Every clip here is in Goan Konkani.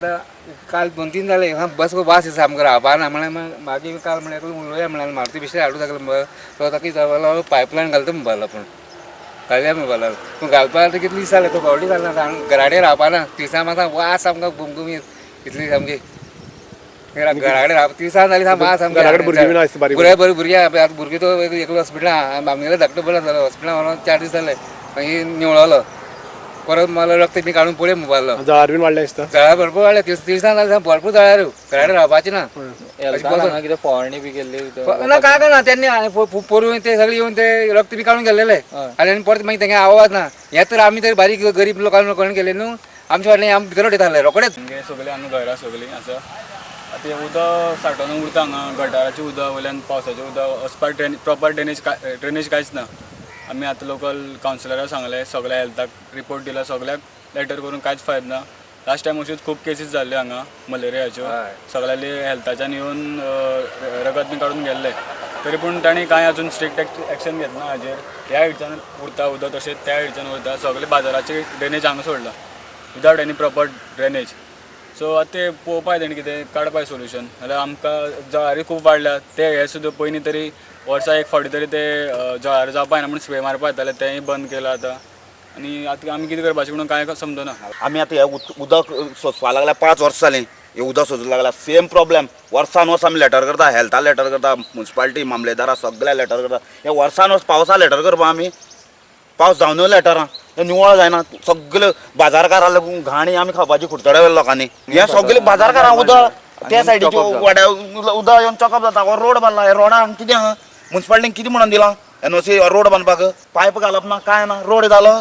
काल 2-3 जाले बस वास येता सामको रावपा ना. म्हळ्यार मागीर काल म्हळ्यार उलोवया म्हळ्यार मारुती बेश्टे हाडूं लागलो तो ताका विचारपाक पायपलायन घालता म्हणपाक पूण घालया म्हणपाक पूण घालपाक आतां कितले दीस जाले तो फावटी घालना. घराडे रावपा ना, तिळसांज माता वास आमकां घुमघुमीत इतली सामकी घरा कडेन राव तिळसांज जाली सामको वास सामकी. भुरगे बरीं भुरगीं आतां भुरगीं तो एकलो हॉस्पिटलां आमगेलो धाकटो बरो जालो हॉस्पिटलां व्हरोन 4 दीस जाले मागीर निवळलो परत मला रक्त बी काडून पळय म्हणपाक. जळार बीन वाडले दिसता. जळार भरपूर वाडले, तिळसांज जाली भरपूर जळार, घराकडेन रावपाची ना. कितें फवारणी बी केल्ली ना काय ना त्यांनी पोरून ते सगळे येवन ते रक्त बी काडून गेल्लेले आनी परत मागीर तेंगे आवाज ना. हे तर आमी तर बारीक गरीब लोकांक कोण केले न्हू आमच्या फाटल्यान आमी भितर उडयताले रोखडेच. सगळे हांगा घरां सगळीं आसा आतां हें उदक सांठोवन उरता हांगा गटाराचें उदक वयल्यान पावसाचें उदक वचपाक प्रॉपर ड्रेनेज कांयच ना. आमी आतां लोकल कावन्सिलराक सांगलें, सगळ्या हेल्थाक रिपोर्ट दिला, सगळ्याक लेटर करून कांयच फायदो ना. लास्ट टायम अश्योच खूब केसीस जाल्ल्यो हांगा मलेरियाच्यो, सगळ्यांनी हेल्थाच्यान येवन रगत बी काडून गेल्ले, तरी पूण तांणी कांय अजून स्ट्रिक्ट एक्शन घेतना हाजेर. ह्या सायडच्यान उरता उदक तशेंच त्या सायडच्यान उरता, सगळे बाजाराचे ड्रेनेज हांगा सोडला without any proper drainage. So आतां ते पळोवपाक तेणी कितें काडपाक सोल्युशन, नाल्यार आमकां जळारी खूब वाडल्या. ते हे सुद्दां पयलीं तरी वर्सा एक फावटी तरी ते जळारी जावपा ना म्हूण स्प्रे मारपा येताले, तेंय बंद केलां आतां. आनी आतां आमी कितें करपाचें म्हणून कांय समजना. आमी आतां हें उदक सोंसपा लागल्या 5 वर्सां जालीं, हें उदक सोसूंक लागला सेम प्रॉब्लेम. वर्सान वर्स आमी लेटर करता, हेल्था लेटर करता, मुन्सिपालिटी मामलेदारा सगळ्या लेटर करता. हे वर्सान वर्स पावसा लेटर करपा आमी, पावस जावन लेटरां हें निवळ जायना. सगळे बाजारकारां घाणी आमी खावपाची खुर्तड्या वयल्या लोकांनी. हें सगळे बाजारकारां उदक त्या सायडीचे वाड्या उदक येवन चॉकअप जाता. हो रोड बांदला, हे रोडान कितें आहा मुन्सिपालिटीन कितें म्हणून दिलां एनओसी रोड बांदपाक पायप घालप ना कांय ना, रोड जालो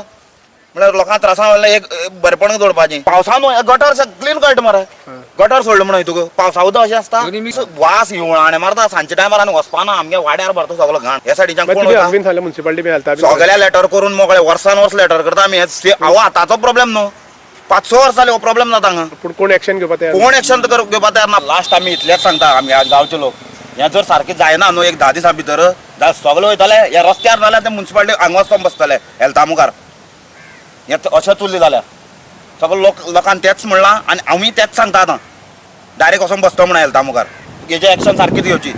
म्हळ्यार लोकांक त्रासा म्हणल्यार एक बरेपण दवरपाचें. पावसान गटर क्लीन कळटा मरे, गटर सोडलें म्हणून तुका पावसा उदक अशें आसता, वास हिवळाणे मारता सांजच्या टायमार आनी वचपाना आमगे वाड्यार भरता सगळो घाण. ह्या सायडीच्यान कोण वता सगळ्या लेटर करून मोकळे वर्सान वर्स लेटर करता आमी. हांव आतांचो प्रॉब्लेम न्हू, 5-6 वर्सां जाली हो प्रॉब्लेम जाता हांगा. पूण कोण एक्शन घेवपा तयार कोण एक्शन घेवपा तयार ना. लास्ट आमी इतलेंच सांगता आमी गांवचे लोक, हें जर सारकें जायना न्हू एक 10 दिसां भितर जाल्यार सगळे वयतले ह्या रस्त्यार, नाल्यार ते मुन्सिपालिटी हांगा वचोन बसतले हेल्था मुखार. हें अशेंच उरलें जाल्यार सगळे लोक लोकांक तेंच म्हणलां आनी आमी तेंच सांगता आतां, डायरेक्ट वचोन बसतो म्हणून हेल्था मुखार. हेजें एक्शन सारकीच घेवची.